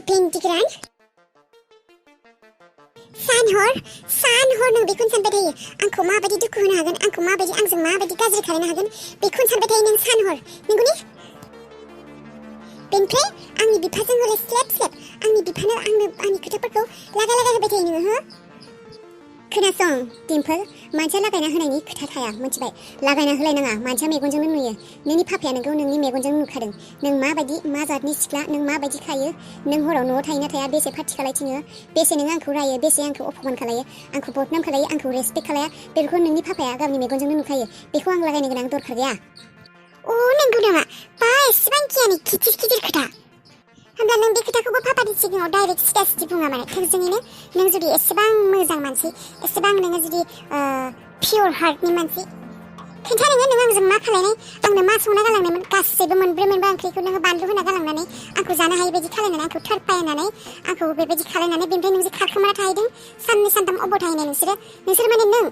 पेन्टिग्रान सानहर नों बेखौनो सानबाय थायो आंखौ माबायदि दुखु होनो हागोन आंखौ माबायदि आंजों माबायदि गाज्रि खालामनो हागोन बेखौनो सानबाय थायो नों सानहर नंगौनि बेनिफ्राय आंनि बिफाजों हरै स्लेप आंनि बिफानो आंनि खोथाफोरखौ लागा होबाय थायो नोङो हो खोनासं डिम्पल मानसिया लागायना होनायनि खोथा थाया मिथिबाय लागायना होलायनाङा मानसिया मेगनजोंनो नुयो नोंनि पापाया नोंखौ नोंनि मेगनजों नुखादों नों माबायदि मा जातनि सिख्ला नों माबायदि खायो नों हराव न'आव थायोना थाया बेसे पार्टि खालायथिङो बेसे नों आंखौ रायो बेसे आंखौ अपमान खालायो आंखौ बदनाम खालायो आंखौ रेसपेक्ट खालाया बेफोरखौ नोंनि पापाया गावनि मेगनजोंनो नुखायो बेखौ आं लागायनो गोनां दरखार गैया अ नंगौ नामा बा एसेबां गियानि गिदिर खोथा होमब्ला नों बे खोथाखौबो पापानि सिगाङाव डाइरेक्ट सिदा बुङा माने थोंजोङैनो नों जुदि एसेबां मोजां मानसि एसेबां नोङो जुदि पियर हार्टनि मानसि खोन्था नों आंजों मा खालायनाय आंनो मा संना गालांनायमोन गासैबो मोनब्रै मोनबा ओंख्रिखौ नोङो बानलु होना गालांनानै आंखौ जानो हायै बायदि खालायनानै आंखौ थोरपाय होनानै आंखौ बेबायदि खालायनानै बेनिफ्राय नों जे खारखोमाना थाहैदों साननै सानथाम अबाव थाहैनाय नोंसोर माने नों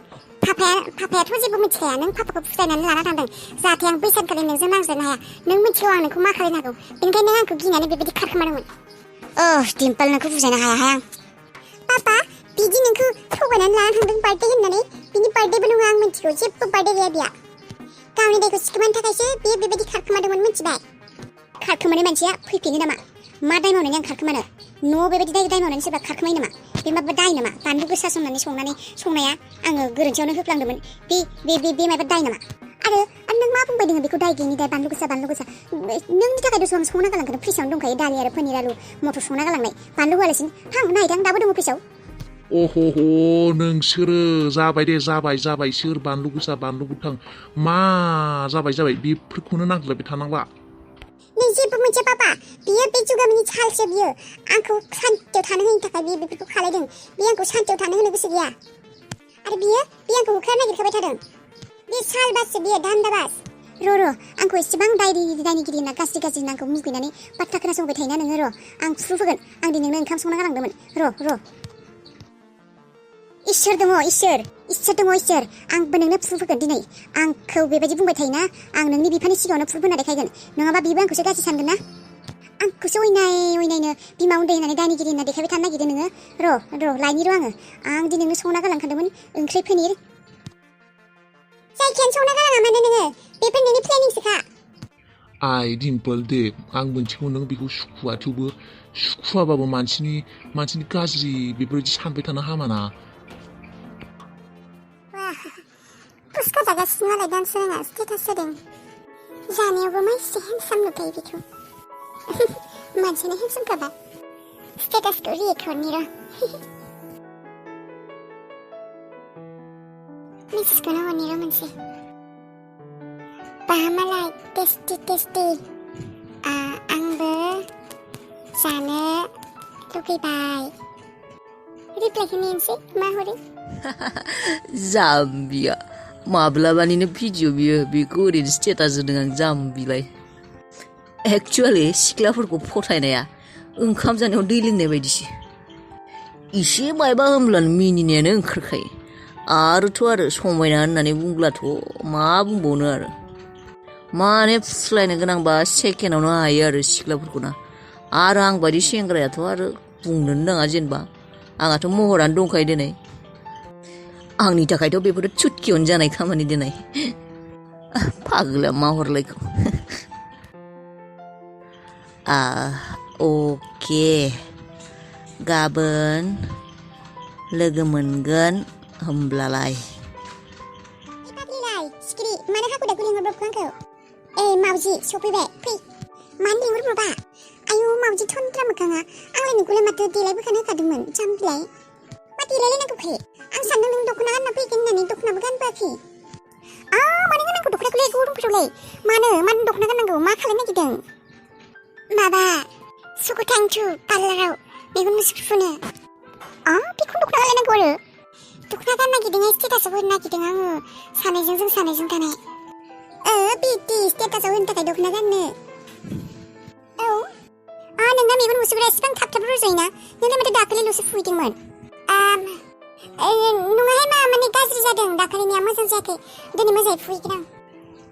पापायाथ' जेबो मिथिखाया नों पापाखौ फुस्लायनानै लाना थांदों जाहाथे आं बै सानखालि नोंजों नांज्लायनो हाया नों मिथिगौ आं नोंखौ मा खालायनो हागौ बेनिखायनो नों आंखौ गिनानै बेबायदि खारखोमादोंमोन डिम्पल नोंखौ बुजायनो हाया आं पापा बिदि नोंखौ थगायनानै लाना थांदों बार्थडे होननानै बिनि बार्थडेबो नङा आं मिथिगौ जेबो बार्थडे गैया बिया गावनि दायखौ सिखोमानो थाखायसो बियो बेबायदि खारखोमादोंमोन मिथिबाय खारखोमानाय मानसिया फैफिनो नामा मा दाय मावनानै आं खारखोमानो न'आव बेबायदि दाय मावनानै सोरबा खारखोमायो नामा बे माबा दाय नामा बानलु गोसा संनानै संनाया आङो गोरोन्थियावनो होफ्लांदोंमोन बे माबा दाय नामा आरो नों मा बुंबाय दोङो बेखौ दाय गैयिनि दाय बानलु गोसा नोंनि थाखाय दस आं संना गालांखादों फ्रिजआवनो दंखायो दालि आरो पनिर आलु मटर संना गालांनाय बानलु होआलासिनो नायदां दाबो दङ फ्रिजआव अह'ह' नोंसोरो जाबाय दे जाबाय सोर बानलु गोसा बानलु गोथां मा जाबाय बेफोरखौनो नांज्लायबाय थानांला नों जेबो मोनथिया पापा बियो बे जुगामिनि सालसो बियो आंखौ सान्तियाव थानो होनो थाखाय बियो बेफोरखौ खालायदों बियो आंखौ सान्तियाव थानो होनो गोसो गैया आरो बियो आंखौ होखारनो नागिरखाबाय थादों बे सालबाससो बियो दान्दाबास र' आंखौ एसेबां दायनिगिरि होनना गाज्रि होनना आंखौ मुगैनानै बाथ्रा खोनासंबाय थायोना नोङो र' आं प्रुफ होगोन आं दिनै नोंनो ओंखाम संना गालांदोंमोन र' इसोर दङ आंबो नोंनो प्रुफ होगोन दिनै आंखौ बेबायदि बुंबाय थायोना आं नोंनि बिफानि सिगाङावनो प्रुफ होना देखायगोन नङाबा बिबो आंखौसो गाज्रि सानगोन ना आंखौसो अयनायनो बिमा उन्दै होननानै दायनिगिरि होनना देखायबाय थानो नागिरदों नोङो र' लायनि आं दिनै नोंनो संना गालांखादोंमोन ओंख्रि पनिर जायखियानो संना गालाङा मानो नोङो बेफोर नोंनि प्लेनिंसोखा आइ डिम्पल दे आं मोनथिगौ नों बेखौ सुखुवा थेवबो सुखुवाबाबो मानसिनि गाज्रि बेफोरबायदि सानबाय थानो हामाना पुस्का जागासिनो मालाय डान्स रोङा स्टेटास होदों जानायावबो मा एसे हेन्डसाम नुखायो बेखौ मानसियानो हेन्डसामखाबा स्टेटासखौ रिएक्ट हरनि र' मेसेजखौनो हरनि र' मोनसे बा मालाय टेस्टि आंबो जानो लुगैबाय रिप्लाइखौ नेनोसै मा हरो जाम्बिया माब्लाबानिनो भिडिअ बियो बेखौ ओरैनो स्टेटास होदों आं जाम्बिलाय एक्चुअलि सिख्लाफोरखौ फथायनाया ओंखाम जानायाव दै लोंनाय बायदिसो इसे मायबा होमब्लानो मिनिनायानो ओंखारखायो आरोथ' समायना होननानै बुंब्लाथ' मा बुंबावनो माने फुस्लायनो गोनांबा सेकेन्डआवनो हायो सिख्लाफोरखौना आरो आं बायदि सेंग्रायाथ' बुंनोनो नाङा जेनेबा आंहाथ' महरानो दंखायो दिनै आंनि थाखायथ' बेफोरो चुटकियावनो जानाय खामानि दिनै फाग्ला मा हरलायखौ अके गाबोन लोगो मोनगोन होमब्लालाय सिखिरि मानो हाखु दाखु लिंहरब्रबखो आंखौ मावजि सफैबाय फै मानो लिंहरब्रबा आयु मावजि थन्थ्रा मोखाङा आंलाय नोंखौलाय माथो देलायबोखानो होखादोंमोन जाम्बिलाय मा देलायलायनांगौ फै आं सानदों नों दख'ना गानना फैगोन होननानै दख'नाबो गानबोआखै मानो गाननांगौ दख'नाखौलाय गरमफोरावलाय मानो दख'ना गाननांगौ मा खालामनो नागिरदों माबा सुखु थांथु पार्लाराव मेगन मुसुगु फुनो बेखौ दख'ना गानलायनांगौ दख'ना गाननो नागिरदों स्टेटासआव होनो नागिरदों आङो जों सानैजों थानाय बिदि स्टेटासआव होनो थाखाय दख'ना गाननो नोंना मेगन मुसुगुरा एसेबां थाब रज'योना नोंना माथो दाखालिल'सो फुहैदोंमोन नङाहाय मा माने गाज्रि जादों दाखालिनिया मोजां जायाखै दिनै मोजाङै फुहैगोन आं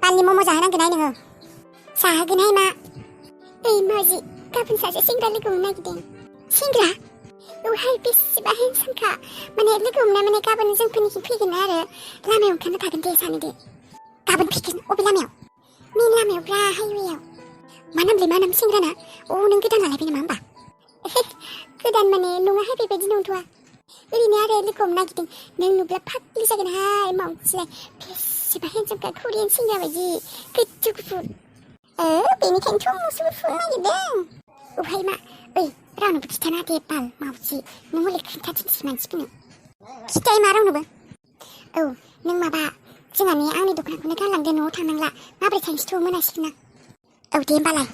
बानलि मम' जाहोनांगोनहाय नोङो जाहोगोनहाय मा मावजि गाबोन सासे सेंग्रा लोगो हमनो नागिरदों सेंग्रा औहाय बेसेबा हेन्डसामखा माने लोगो हमना माने गाबोन जोंफोरनिथिं फैगोन आरो लामायाव ओंखारना थागोन दे सानो दे गाबोन फैगोन अबे लामायाव मेन लामायाव ब्रा हाइवेआव मा नाम सेंग्राना नों गोदान लालायबाय नामा होमबा गोदान माने नङाहाय बेबायदि नंथ'आ ओरैनो आरो लोगो हमनो नागिरदों नों नुब्ला फाग्लि जागोनहाय मावथिलाय बेसेबा हेन्डसामखा करियान सेंग्रा बायदि गोजौ गुफुर बेनिखायनोथ' मुसुगुर फुनो नागिरदों औहाय मा ओइ रावनोबो खिथाना दे बाल मावथि नों हले खोन्थाथिनसै मानसिफोरनो खिथायो मा रावनोबो औ नों माबा जोंहानि आंनि दख'नाखौनो गानलांदो न'आव थांनांला माबोरै थांसैथ' मोनासिगोन ना औ दे होमबालाय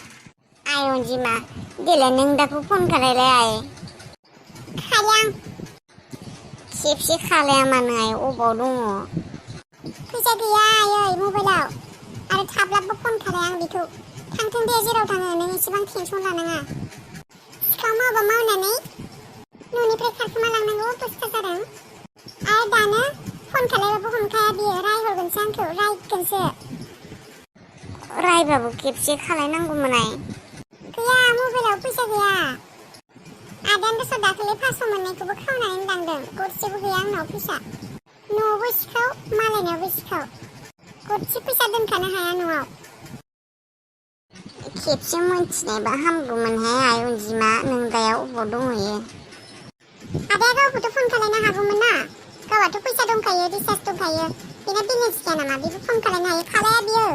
आय अनजिमा देलाय नों दाखौ फन खालायलाय खालां खेबसे खालाया मानो आय अबाव दङ फैसा गैया आयै मबाइलाव आरो थाब्लाबो फन खालाया आं बेखौ थांथों दे जेराव थाङो नों एसेबां टेनसन लानाङा सिखाव मावबा मावनानै न'निफ्राय खारखोमा लांनांगौ अबस्था जादों आरो दानो फन खालायबाबो हमखाया बियो रायहरगोनसो आंखौ रायगोनसो रायबाबो खेबसे खालायनांगौमोन आय गैया मबाइलाव फैसा गैया आदायानोथ' दाखालि 500 मोननायखौबो खावनानै लांदों गरसेबो गैया आंनाव फैसा न'आवबो सिखाव मालायनावबो सिखाव गरसे फैसा दोनखानो हाया न'आव खेबसे मोनथिनायबा हामगौमोनहाय आय अनजिमा नों दाया अबाव दंहैयो आदाया गावखौथ' फन खालायनो हागौमोन ना गावहाथ' फैसा दंखायो रिसार्ज दंखायो बेना बेलेन्स गैया नामा बेबो फन खालायनो हायो खालाया बियो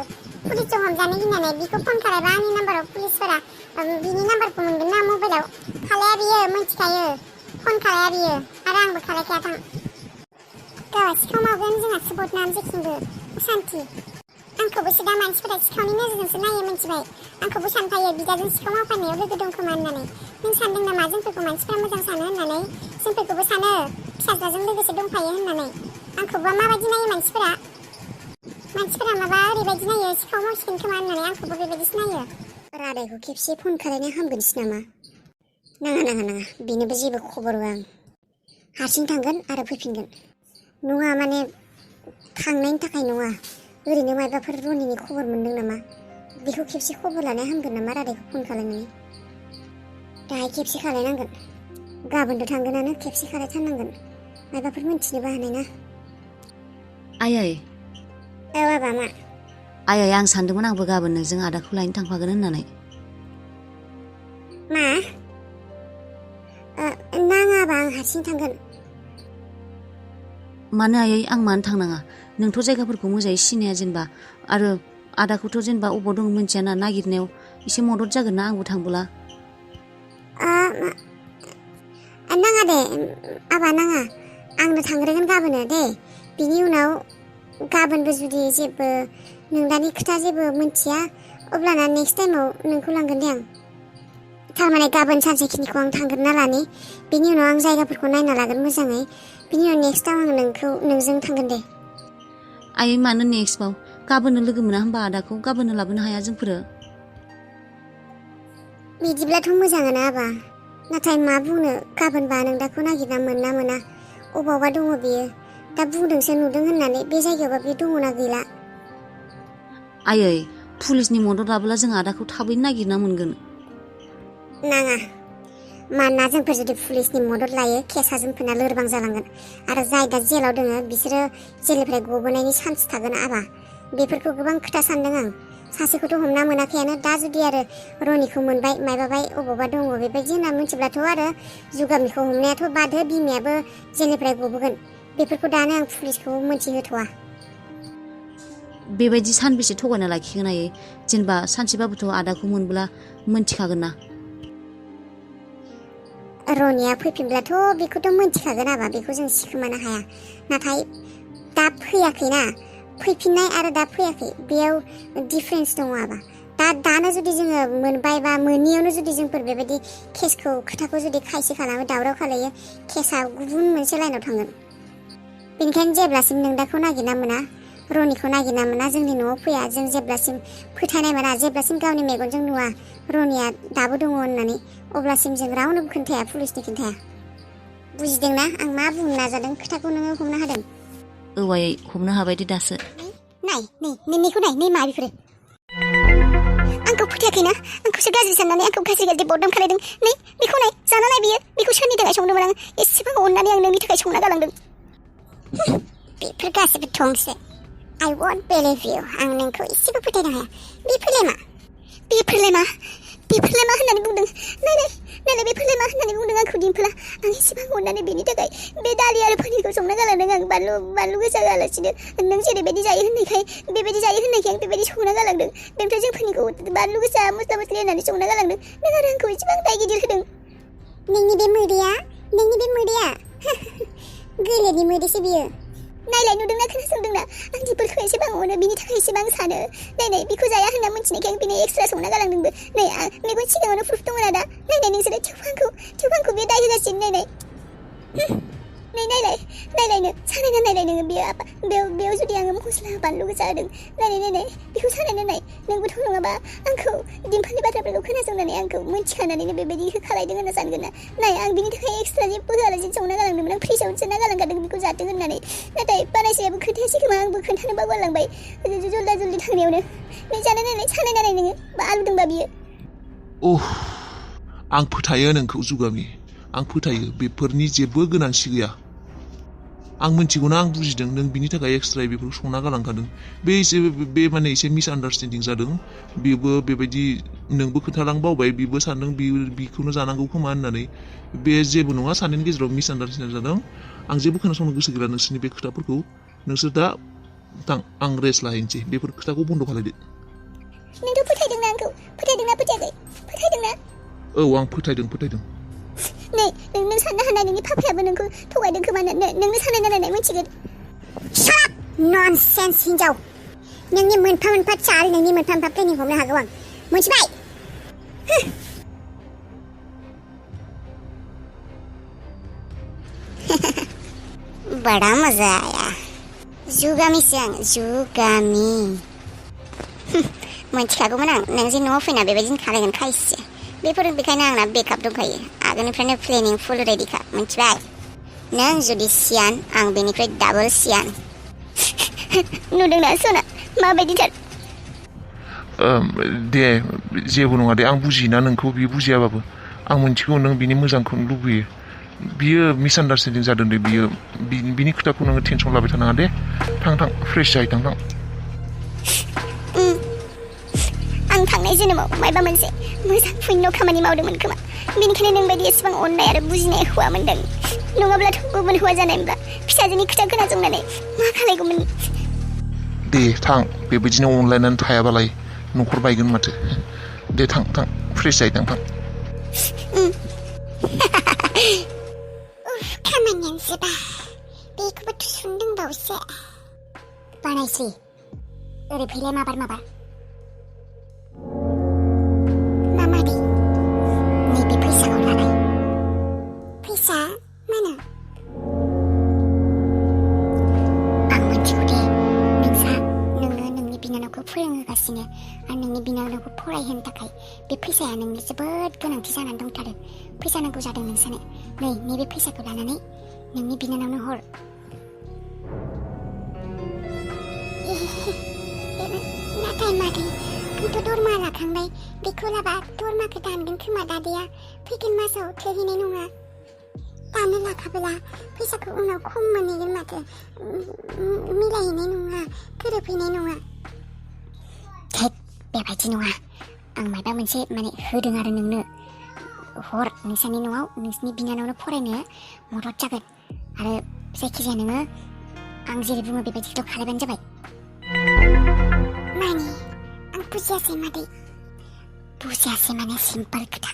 पुलिसजों हमजानो गिनानै बिखौ फन खालायबा आंनि नाम्बाराव पुलिसफोरा बिनि नाम्बारखौ मोनगोन ना मबाइलाव खालाया बियो मोनथिखायो फन खालाया बियो आरो आंबो खालायखाया थां गावहा सिखाव मावगोन जोंहासो बदनाम जेखिबो असान्थि आंखौबोसो दा मानसिफोरा सिखावनि नोजोरजोंसो नायो मिथिबाय आंखौबो सानफायो बिदाजों सिखाव मावफानायाव लोगो दं खोमा होननानै नों सानदों नामा जोंफोरखौ मानसिफोरा मोजां सानो होननानै जोंफोरखौबो सानो फिसाज्लाजों लोगोसे दंफायो होननानै आंखौबा माबायदि नायो मानसिफोरा माबा ओरैबायदि नायो सिखाव मावसिगोन खोमा होननानै आंखौबो बेबायदिसो नायो रादायखौ खेबसे फन खालायनो हामगोनसो नामा नाङा बेनोबो जेबो खबर होआ आं हारसिं थांगोन आरो फैफिनगोन नङा माने थांनायनि थाखाय नङा ओरैनो माबाफोर रनिनि खबर मोनदों नामा बेखौ खेबसे खबर लानाया हामगोन नामा रादायखौ फन खालायनानै दाहाय खेबसे खालायनांगोन गाबोनथ' थांगोनानो खेबसे खालायथारनांगोन माबाफोर मिन्थिनोबो हानाय ना आयै औ आबा मा आयै आं सानदोंमोन आंबो गाबोन नोंजों आदाखौ लायनो थांफागोन होननानै मा नाङाबा आं हारसिं थांगोन मानो आयै आं मानो थांनाङा नोंथ' जायगाफोरखौ मोजाङै सिनाया जेनेबा आरो आदाखौथ' जेनेबा अबाव दं मिन्थियाना नागिरनायाव एसे मदद जागोन ना आंबो थांबोला नाङा दे आबा नाङा आंनो थांग्रोगोन गाबोनो दे बिनि उनाव गाबोनबो जुदि जेबो नोंदानि खोथा जेबो मिन्थिया अब्लाना नेक्स्ट टाइमाव नोंखौ लांगोन दे आं थारमाने गाबोन सानसेखिनिखौ आं थांग्रोना लानि बिनि उनाव आं जायगाफोरखौ नायना लागोन मोजाङै बिनि उनाव नेक्स्टआव आं नोंजों थांगोन दे आयै मानो नेक्स्टबाव गाबोननो लोगो मोना होनबा आदाखौ गाबोननो लाबोनो हाया जोंफोरो बिदिब्लाथ' मोजाङानो आबा नाथाय मा बुंनो गाबोनबा नोंदाखौ नागिरना मोना अबावबा दङ बियो दा बुंदोंसो नुदों होननानै बे जायगायावबा बे दङना गैला आयै पुलिसनि मदद लाबोला जों आदाखौ थाबैनो नागिरना मोनगोन नाङा मानोना जोंफोर जुदि पुलिसनि मदद लायो केसा जोंफोरना लोरबां जालांगोन आरो जाय दा जेलाव दङ बिसोरो जेलनिफ्राय गबोनायनि चान्स थागोन आबा बेफोरखौ गोबां खोथा सानदों आं सासेखौथ' हमना मोनाखैयानो दा जुदि आरो रनिखौ मोनबाय मायबाबाय अबावबा दङ बेबायदि होनना मिथिब्लाथ' आरो जुगामिखौ हमनायाथ' बादो बिमायाबो जेलनिफ्राय गबोगोन बेफोरखौ दानो आं पुलिसखौ मोनथिहोथ'वा बेबायदि सानबेसे थगायना लाखिगोन आयै जेनेबा सानसेबाबोथ' आदाखौ मोनब्ला मोनथिखागोन ना रनिया फैफिनब्लाथ' बेखौथ' मोनथिखागोन आबा बेखौ जों सिखोमानो हाया नाथाय दा फैयाखैना फैफिननाय आरो दा फैयाखै बेयाव डिफारेन्स दङ आबा दानो जुदि जोङो मोनबाय बा मोनियावनो जुदि जोंफोर बेबायदि केसखौ खोथाखौ जुदि खायसे खालामो दावराव खालायो केसा गुबुन मोनसे लाइनाव थांगोन बेनिखायनो जेब्लासिम नोंदाखौ नागिरना मोना रनिखौ नागिरना मोना जोंनि न'आव फैया जों जेब्लासिम फोथायनाय मोना जेब्लासिम गावनि मेगनजों नुवा रनिया दाबो दङ होननानै अब्लासिम जों रावनोबो खोन्थाया पुलिसनि खोन्थाया बुजिदोंना आं मा बुंनो नाजादों खोथाखौ नोङो हमनो हादों औ आयै हमनो हाबाय दे दासो नाय नै मा बेफोरो आंखौ फोथायाखैना आंखौ आंखौसो गाज्रि साननानै आंखौ गाज्रि गाज्रि बदनाम खालायदों नै बेखौ नाय जाना नाय बियो बेखौ सोरनि थाखाय संदोंमोन आं एसेबां अननानै आं नोंनि थाखाय संना गालांदों बेफोर गासिबो थंसो I won't believe you आं नोंखौ एसेबो फोथायनो हाया बेफोरलाय मा होननानै बुंदों नायलाय बेफोरलाय मा होननानै बुंदों आंखौ दिम्पोला आं एसेबां अननानै बेनि थाखाय बे दालि आरो पनिरखौ संना गालांदों आं बानलु गोसा होआलासिनो नों जेरैबायदि जायो होननायखाय आं बेबायदि संना गालांदों बेनिफ्राय जों पनिरखौ बानलु गोसा मस्ला मस्लि होनानै संना गालांदों नों आरो आंखौ एसेबां दाय गिदिर होदों नोंनि बे मोदैया गोलेरनि मोदैसो बियो नायलाय नुदोंना खोनासंदोंना आं दिम्पोलखौ एसेबां अनो बिनि थाखाय एसेबां सानो नायनाय बेखौ जाया होनना मिन्थिनायखाय आं बेनो एक्सट्रा संना गालांदोंबो नै मेगन सिगाङावनो प्रुफ दङ ना दा नायनाय नोंसोरो थेवबो आंखौ बे दाय होगासिनो नायनाय नायलायनो सानायना नायलाय नोङो बेयाव जुदि आङो मस्ला बानलु गोसा होदों नायनाय बेखौ सानायना नाय नोंबोथ' नङाबा आंखौ दिम्पोलनि बाथ्राफोरखौ खोनासंनानै आंखौ मिन्थिखानानैनो बेबायदि खालायदों होनना सानगोन ना नाय आं बिनि थाखाय एक्सट्रा जेबो होआलासिनो संना गालांदोंमोन आं फ्रिजाव सोना गालांखादों बेखौ जाथों होननानै नाथाय बानायसायाबो खोन्थायासै खोमा आंबो खोन्थानो बावगारलांबाय जल्दि थांनायावनो नै जानाय नायलाय सानायना नाय नोङो बा आलुदोंबा बियो आं फोथायो नोंखौ जुगामि आं फोथायो बेफोरनि जेबो गोनांथि गैया आं मिन्थिगौना आं बुजिदों नों बिनि थाखाय एक्सट्रा बेफोरखौ संना गालांखादों बे माने एसे मिसआन्डारस्टेन्डिं जादों बेबो बेबायदि नोंबो खोन्थालांबावबाय बेबो सानदों बेखौनो जानांगौ खोमा होननानै बे जेबो नङा सानैनि गेजेराव मिसआन्डारस्टेन्डिं जादों आं जेबो खोनासंनो गोसो गैला नोंसोरनि बे खोथाफोरखौ नोंसोर दा थां आं रेस्ट लाहैनोसै बेफोर खोथाखौ बन्द' खालायदो नोंथ' फोथायदोंना आंखौ फोथायदोंना फोथायाखै फोथायदोंना औ आं फोथायदों नै नों साननो हानाय नोंनि पापायाबो नोंखौ थगायदों खोमा नोंनो सानायना नायनाय मोनथिगोन शाट ननसेन्स हिनजाव नोंनि मोनफा चाल नोंनि मोनफा प्लेनिं हमनो हागौ आं मोनथिबाय बड़ा मजा आया जुगामिसो आं जुगामि मोनथिखागौमोन आं नों जे न'आव फैना बेबायदिनो खालायगोन खायसे बेखायनो आंना बेकआप दंखायो आगोलनिफ्रायनो प्लेनिं फुल रेडिखा मोनथिबाय नों जुदि सियान आं बेनिफ्राय डाबल सियान नुदोंना सना माबायदिथार दे जेबो नङा दे आं बुजियोना नोंखौ बियो बुजियाबाबो आं मिन्थिगौ नों बिनि मोजांखौनो लुबैयो बियो मिसआन्डारस्टेन्डिं जादों दे बिनि खोथाखौ नोङो टेनसन लाबाय थानाङा दे थां फ्रेश जाहै थां आं थांनाय जोनोमाव मायबा मोनसे मोजां पुण्य खामानि मावदोंमोन खोमा बेनिखायनो नोंबायदि एसेबां अननाय आरो बुजिनाय हौवा मोनदों नङाब्लाथ' गुबुन हौवा जानायमोनब्ला फिसाजोनि खोथा खोनासंनानै मा खालायगौमोन दे थां बेबायदिनो अनलायनानै थायाबालाय न'खर बायगोन माथो दे थां फ्रेश जाहै थां खामानियानो जोबा बेखौबोथ' सुनदोंबावसो बानायसै ओरै फैलाय माबार मामादै नैबे फैसाखौ लानाय फैसा मानो आं मिथिगौ दे नोङो नोंनि बिनानावखौ फोरोंहोगासिनो आरो नोंनि बिनानावखौ फरायहोनो थाखाय बे फैसाया नोंनो जोबोद गोनांथि जानानै दंथारो फैसा नांगौ जादों नोंसानो नैबे फैसाखौ लानानै नोंनि बिनानावनो हर नाथाय मादै आंथ' दरमा लाखांबाय बेखौ लाबा दरमाखौ दानगोन खोमा दादैया फैगोन मासाव थोहैनाय नङा दानो लाखाबोला फैसाखौ उनाव खम मोनहैगोन माथो मिलायहैनाय नङा गोरोबहैनाय नङा बेबायदि नङा आं माबा मोनसे माने होदों आरो नोंनो हर नोंसानि न'आव नोंसिनि बिनानावनो फरायनो मदद जागोन आरो जायखिजाया नोङो आं जेरै बुङो बेबायदिखौ खालायबानो जाबाय माने आं बुजियासै मादै बुजियासै माने सिम्पोल खोथा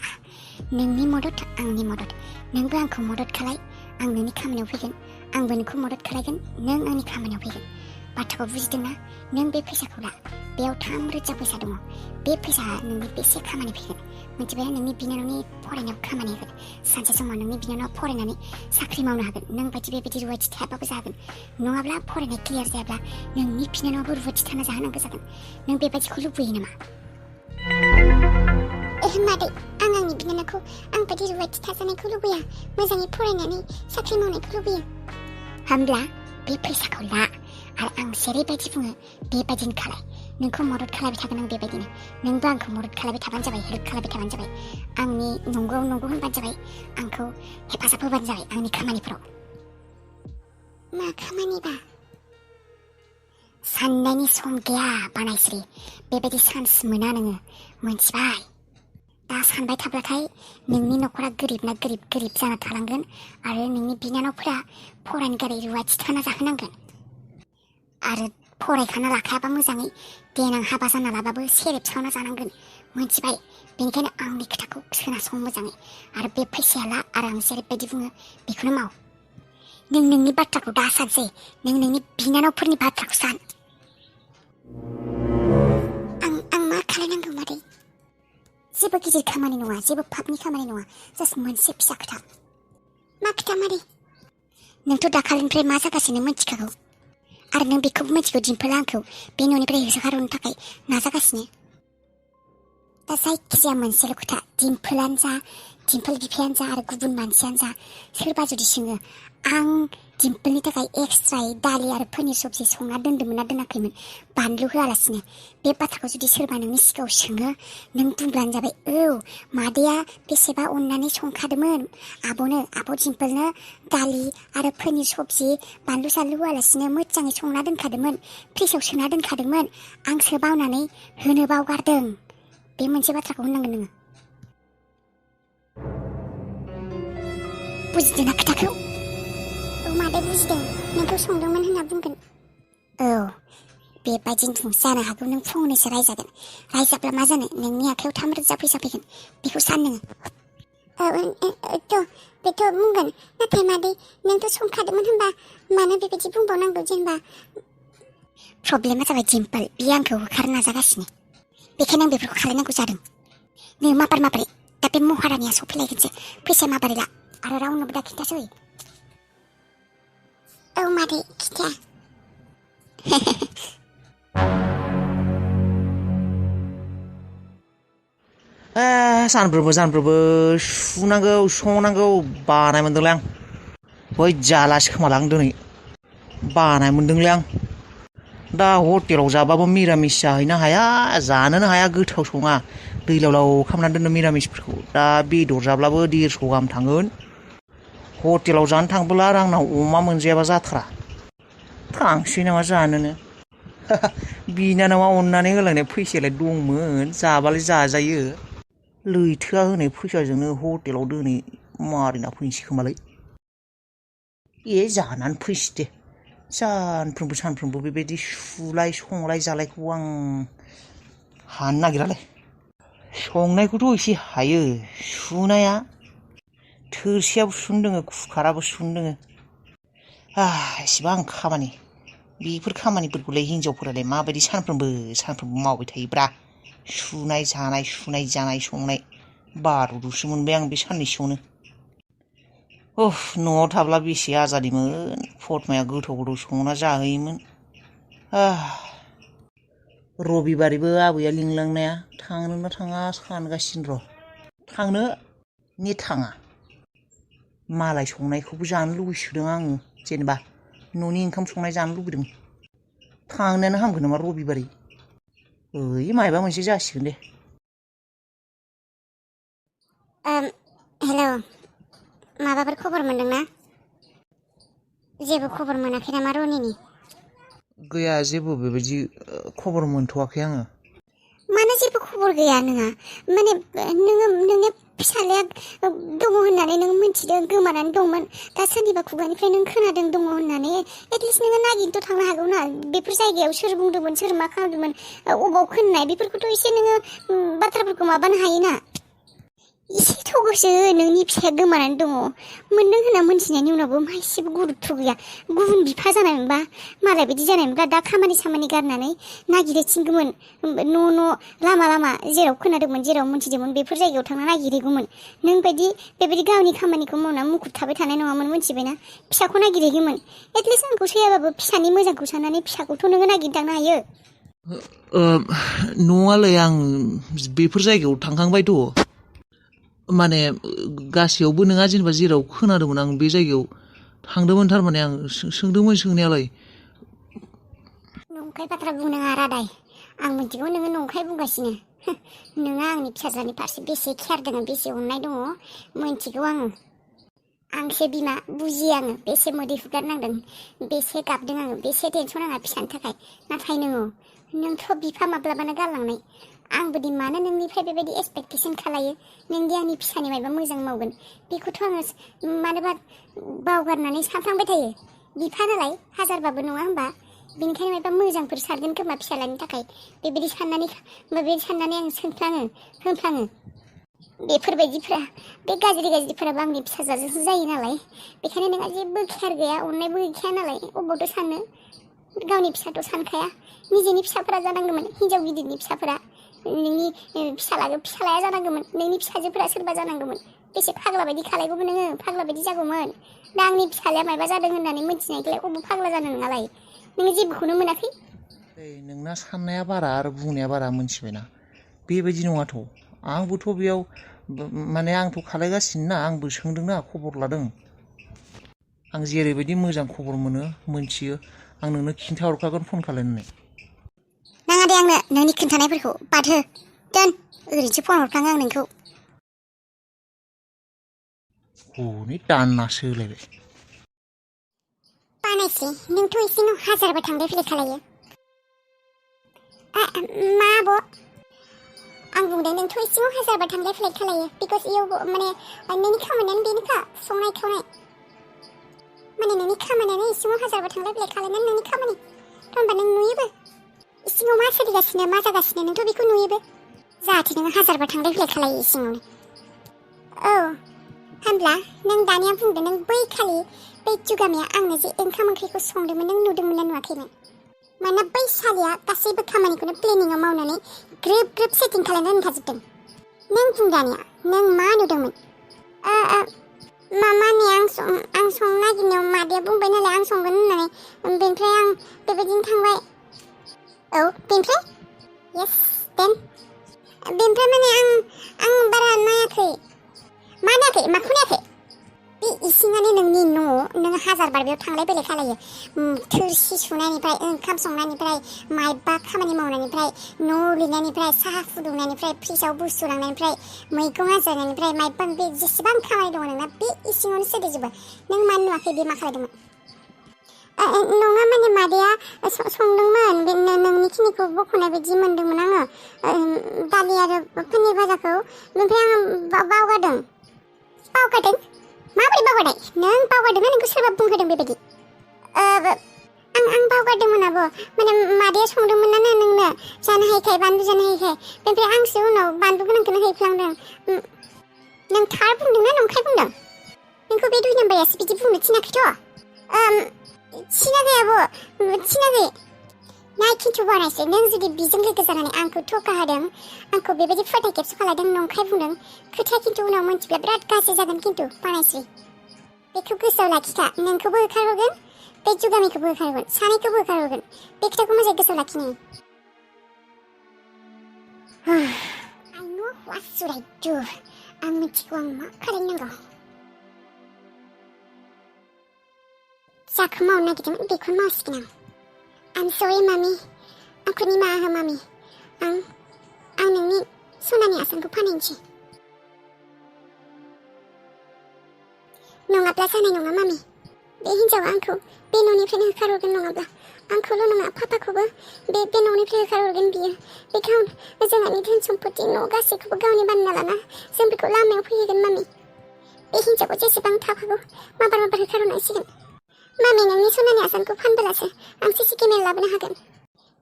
नोंनि मदद आंनि मदद नोंबो आंखौ मदद खालाय आं नोंनि खामानियाव फैगोन आंबो नोंखौ मदद खालायगोन नों आंनि खामानियाव फैगोन बाथ्राखौ बुजिदोंना नों बे फैसाखौ ला बेयाव 3,000 फैसा दङ बे फैसाया नोंनि बेसे खामानि फैगोन मिथिबाय नोंनि बिनानावनि फरायनायाव खामानि होगोन सानसे समाव नोंनि बिनानाव फरायनानै साख्रि मावनो हागोन नों बायदि बेबायदि रुवाथि थायाबाबो जागोन नङाब्ला फरायनाय क्लियार जायाब्ला नोंनि बिनानावाबो रुवाथि थाना जाहोनांगौ जागोन नों बेबायदिखौ लुबैयो नामा मादै आं आंनि बिनानावखौ आं बायदि रुवाथि थाजानायखौ लुबैया मोजाङै फरायनानै साख्रि मावनायखौ लुबैयो होमब्ला बे फैसाखौ ला आरो आं जेरैबायदि बुङो बेबायदिनो खालाय नोंखौ मदद खालामबाय थागोन आं बेबायदिनो नोंबो आंखौ मदद खालामबाय थाबानो जाबाय हेल्प खालामबाय थाबानो जाबाय आंनि नंगौ नंगौ होनबानो जाबाय आंखौ हेफाजाब होबानो जाबाय आंनि खामानिफोराव मा खामानिबा साननायनि सम गैया बानायस्रि बेबायदि चान्स मोना नोङो मोनथिबाय दा सानबाय थाब्लाथाय नोंनि न'खरा गोरिब जाना थालांगोन आरो नोंनि बिनानावफोरा फरायनो गारै रुवाथि थाना जाहोनांगोन आरो फरायखाना लाखायाबा मोजाङै देनां हाबा जाना लाबाबो सेरेब सावना जानांगोन मोनथिबाय बेनिखायनो आंनि खोथाखौ खोनासं मोजाङै आरो बे फैसाया ला आरो आं जेरैबायदि बुङो बेखौनो माव नों नोंनि बाथ्राखौ दा सानसै नों नोंनि बिनानावफोरनि बाथ्राखौ सान आं मा खालायनांगौ मादै जेबो गिदिर खामानि नङा जेबो पापनि खामानि नङा जास्ट मोनसे फिसा खोथा मा खोथा मादै नोंथ' दाखालिनिफ्राय मा जागासिनो मिथिखागौ आरो नों बेखौबो मिथिगौ दिम्पला आंखौ बे न'निफ्राय होखारहरनो थाखाय नाजागासिनो दा जायखिजाया मोनसेल' खोथा दिम्पोलानो जा दिम्पोल बिफायानो जा आरो गुबुन मानसियानो जा सोरबा जुदि सोङो आं दिम्पोलनि थाखाय एक्सट्रायै दालि आरो पनिर सबजि संना दोन्दोंमोन ना दोनाखैमोन बानलु होआलासिनो बे बाथ्राखौ जुदि सोरबा नोंनि सिगाङाव सोङो नों बुंब्लानो जाबाय औ मादैया बेसेबा अननानै संखादोंमोन आब' दिम्पोलनो दालि आरो पनिर सबजि बानलु सानलु होआलासिनो मोजाङै संना दोनखादोंमोन फ्रिजआव सोना दोनखादोंमोन आंसो बावनानै होनो बावगारदों बे मोनसे बाथ्राखौ होननांगोन नोङो बुजिदों ना खोथाखौ औ मादै बुजिदों नोंखौ संदोंमोन होनना बुंगोन औ बेबायदिनो जानो हागौ नों फंनैसो रायजाब्ला मा जानो नोंनि आखायाव 3 रोजा फैसा फैगोन बेखौ सान नोङो बेथ' बुंगोन नाथाय मादै नोंथ' संखादोंमोन होनबा मानो बेबायदि बुंबावनांगौ जेनेबा प्रब्लेमा जाबाय दिम्पोल बियो आंखौ होखारनो नाजागासिनो बेखायनो आं बेफोरखौ खालायनांगौ जादों नै माबोरै दा बे महारानिया सफैलायगोनसो फैसाया माबोरै ला आरो रावनोबो दा खिन्थासै औ मादै खिन्था सानफ्रोमबो सुनांगौ संनांगौ बानाय मोनदोंलै आं बै जालासो खोमालां दिनै बानाय मोनदोंलै आं दा हटेलाव जाबाबो मिरामिस जाहैनो हाया जानोनो हाया गोथाव सङा दैलाव खालामनानै दोनो मिरामिसफोरखौ दा बेदर जाब्लाबो 150 गाहाम थांगोन हटेलाव जानो थांबोला आरो आंनाव अमा मोनजायाबा जाथारा थांसै नामा जानोनो बिनानावा अननानै होलांनाय फैसायालाय दंमोन जाबालाय जाजायो लैथोआ होनाय फैसाजोंनो हटेलाव दोनै मारिना फैनोसै खोमालै जानानै फैसै दे सानफ्रोमबो बेबायदि सुलाय संलाय जालायखौ आं हानो नागिरालै संनायखौथ' एसे हायो सुनाया थोरसियाबो सुनो दोङो कुकाराबो सुनो दोङो एसेबां खामानि बेफोर खामानिफोरखौलाय हिनजावफोरालाय माबायदि सानफ्रोमबो मावबाय थायोब्रा सुनाय जानाय संनाय बारुदुसो मोनबाय आं बे साननैसोआवनो न'आव थाब्ला बेसे आजादिमोन फटमाया गोथाव संना जाहोयोमोन रबिबारैबो आबैया लिंलांनाया थांनोना थाङा सानगासिनो र' थांनो थाङा मालाय संनायखौबो जानो लुबैसोदों आङो जेनेबा न'नि ओंखाम संनाय जानो लुबैदों थांनायानो हामगोन नामा रबिबारै मायबा मोनसे जासिगोन दे हेल' माबाफोर खबर मोनदोंना जेबो खबर मोनाखै नामा रनिनि गैया जेबो बेबायदि खबर मोनथ'वाखै आङो मानो जेबो खबर गैया नोंहा माने नोंनि फिसालाया दङ होननानै नों मिथिदों गोमानानै दंमोन दा सोरनिबा खुगानिफ्राय नों खोनादों दङ होननानै एटलिस्ट नोङो नागिरनोथ' थांनो हागौ ना बेफोर जायगायाव सोर बुंदोंमोन सोर मा खालामदोंमोन अबाव खोनाय बेफोरखौथ' एसे नोङो बाथ्राफोरखौ माबानो हायोना एसे थौगोसो नोंनि फिसाया गोमानानै दङ मोनदों होनना मोनथिनायनि उनावबो एसेबो गुरुत्थ' गैया गुबुन बिफा जानायमोनबा मालाय बायदि जानायमोनबा दा खामानि गारनानै नागिरहैथिंगौमोन न' लामा जेराव खोनादोंमोन जेराव मोनथिदोंमोन बेफोर जायगायाव थांना नागिरहैगौमोन नों बेबायदि गावनि खामानिखौ मावना मुखुब थाबाय थानाय नङामोन मोनथिबायना फिसाखौ नागिरहैगौमोन एटलिस्ट आंखौ सैयाबाबो फिसानि मोजांखौ साननानै फिसाखौथ' नोङो नागिरदांनो हायो न'आलाय आं बेफोर जायगायाव थांखांबायथ' माने गासैयावबो नङा जेनेबा जेराव खोनादोंमोन आं बे जायगायाव थांदोंमोन थारमाने आं सोंदोंमोन सोंनायालाय नंखाय बाथ्रा बुंनाङा रादाय आं मिथिगौ नोङो नंखाय बुंगासिनो नोङो आंनि फिसाज्लानि फारसे बेसे केयार दङ बेसे अननाय दङ मिथिगौ आंसो बिमा बुजियो आङो बेसे मोदै हुगारनांदों बेसे गाबदों आङो बेसे टेनसन आंहा फिसानि थाखाय नाथाय नोंथ' बिफा माब्लाबानो गारलांनाय आंबोदि मानो नोंनिफ्राय बेबायदि एक्सपेक्टेसन खालायो नोंदि आंनि फिसानि मायबा मोजां मावगोन बेखौथ' आङो मानोबा बावगारनानै सानफ्लांबाय थायो बिफा नालाय हाजारबाबो नङा होमबा बेनिखायनो मायबा मोजांफोर सारगोन खोमा फिसालानि थाखाय बेबायदि साननानै आं होनफ्लाङो बेफोरबायदिफोरा बे गाज्रिफोराबो आंनि फिसाजोंसो जायो नालाय बेखायनो नोंहा जेबो केयार गैया अननायबो गैखाया नालाय अबावथ' साननो गावनि फिसाथ' सानखाया निजेनि फिसाफोरा जानांगौमोन हिनजाव गिदिरनि फिसाफोरा नोंनि फिसालाया जानांगौमोन नोंनि फिसाजोफोरा सोरबा जानांगौमोन बेसे फाग्ला बायदि खालायगौमोन नोङो फाग्ला बायदि जागौमोन दा आंनि फिसालाया मायबा जादों होननानै मिथिनायखौलाय अबाव फाग्ला जानो नङालाय नोङो जेबोखौनो मोनाखै नोंना साननाया बारा आरो बुंनाया बारा मोनथिबायना बेबायदि नङाथ' आंबोथ' बेयाव माने आंथ' खालायगासिनो ना आंबो सोंदोंना खबर लादों आं जेरैबायदि मोजां खबर मोनो मोनथियो आं नोंनो खिन्थाहरखागोन फन खालायनानै नाङा दे आंनो नोंनि खोन्थानायफोरखौ बादहो दोन ओरैनोसो फन हरफ्लाङो आं नोंखौ हनै दाननासो होलायबाय बानायसै नोंथ' इसिङाव हाजारबा थांलाय फैलाय खालायो मा आब' आं बुंदों नोंथ' इसिङाव हाजारबा थांलाय फैलाय खालायो बिकज इयाव माने नोंनि खामानियानो बेनोखा संनाय खावनाय माने नोंनि खामानियानो इसिङाव हाजारबा थांलाय फैलाय खालायनानै नोंनि खामानि होनबा नों नुयोबो इसिङाव मा सोलिगासिनो मा जागासिनो नोंथ' बेखौ नुयोबो जाहाथे नोङो हाजारबा थांलाय फैलाय खालायो इसिङावनो औ होनब्ला नों दानिया बुंदों नों बै खालि बै जुगामिया आंनो जे ओंखाम ओंख्रिखौ संदोंमोन नों नुदोंमोन ना नुवाखैमोन मानोना बै सालिया गासैबो खामानिखौनो प्लेनिंआव मावनानै ग्रोब सेटिं खालामनानै दोनखाजोबदों नों बुं दानिया नों मा नुदोंमोन माने आं संनो नागिरनायाव मादैया बुंबाय नालाय आं संगोन होननानै बेनिफ्राय आं बेबायदिनो थांबाय औ बेनिफ्राय येस देन बेनिफ्राय माने आं बारा नायाखै मा नायाखै माखौ नायाखै बे इसिङानो नोंनि न' नों हाजारबार बेयाव थांलाय फैलाय खालायो थोरसि सुनायनिफ्राय ओंखाम संनायनिफ्राय मायबा खामानि मावनायनिफ्राय न' लिरनायनिफ्राय साहा फुदुंनायनिफ्राय फ्रिजाव बुस्थु लांनायनिफ्राय मैगं आजारनायनिफ्राय मायबा बे जेसेबां खामानि दङ नोंना बे इसिङावनो सोलिजोबो नों मानो नुवाखै बे मा खालायदोंमोन नङा माने मादैया संदोंमोन बे नोंनिखिनिखौ बख'नाय बायदि मोनदोंमोन आङो दालि आरो पनिर भाजाखौ ओमफ्राय आङो बावगारदों माबोरै बावगारनाय नों बावगारदोंना नोंखौ सोरबा बुंहोदों बेबायदि आं बावगारदोंमोन आब' माने मादैया संदोंमोन ना नोंनो जानो हायैखाय बानलु जानो हायैखाय बेनिफ्राय आंसो उनाव बानलु गोनांखौनो हैफ्लांदों नों थार बुंदों ना नंखाय बुंदों नोंखौ बे 2 नाम्बारासो बिदि बुंनो थिनाखैथ' थिनाखै आब' थिनाखै नाय खिन्थु बानायसै नों जुदि बिजों लोगो जानानै आंखौ थगा होदों आंखौ बेबायदि फोथाय खेबस खालायदों नंखाय बुंदों खोथाया खिन्थु उनाव मोनथिब्ला बिराद गाज्रि जागोन खिन्थु बानायसै बेखौ गोसोआव लाखिखा नोंखौबो होखारहरगोन बे जुगामिखौबो होखारहरगोन सानैखौबो होखारहरगोन बे खोथाखौ मोजाङै गोसोआव लाखिनो I know what should I do आं मिथिगौ आं मा खालामनांगौ जाखौ मावनो नागिरदों बेखौनो मावसिगोन I'm sorry मामि आंखौ निमाहा हो मामि आं नोंनि सनानि आसानखौ फानहैनोसै नङाब्ला जानाय नङा मामि बे हिन्जावा आंखौ बे न'निफ्रायनो होखारहरगोन नङाब्ला आंखौल' नङा पापाखौबो बे न'निफ्राय होखारहरगोन बियो बे जोंहानि धोन सम्पति न' गासैखौबो गावनि बानायना लाना जों बेखौ लामायाव फैहोगोन मामि बे हिन्जावखौ जेसेबां थाब हागौ माबार होखारहरनांसिगोन मामि नोंनि सनानि आसानखौ फानबोलासो आं सिसि केमेरा लाबोनो हागोन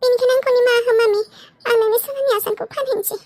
बेनिखायनो आंखौ निमाहा हो मामि आं नोंनि सनानि आसानखौ फानहैनोसै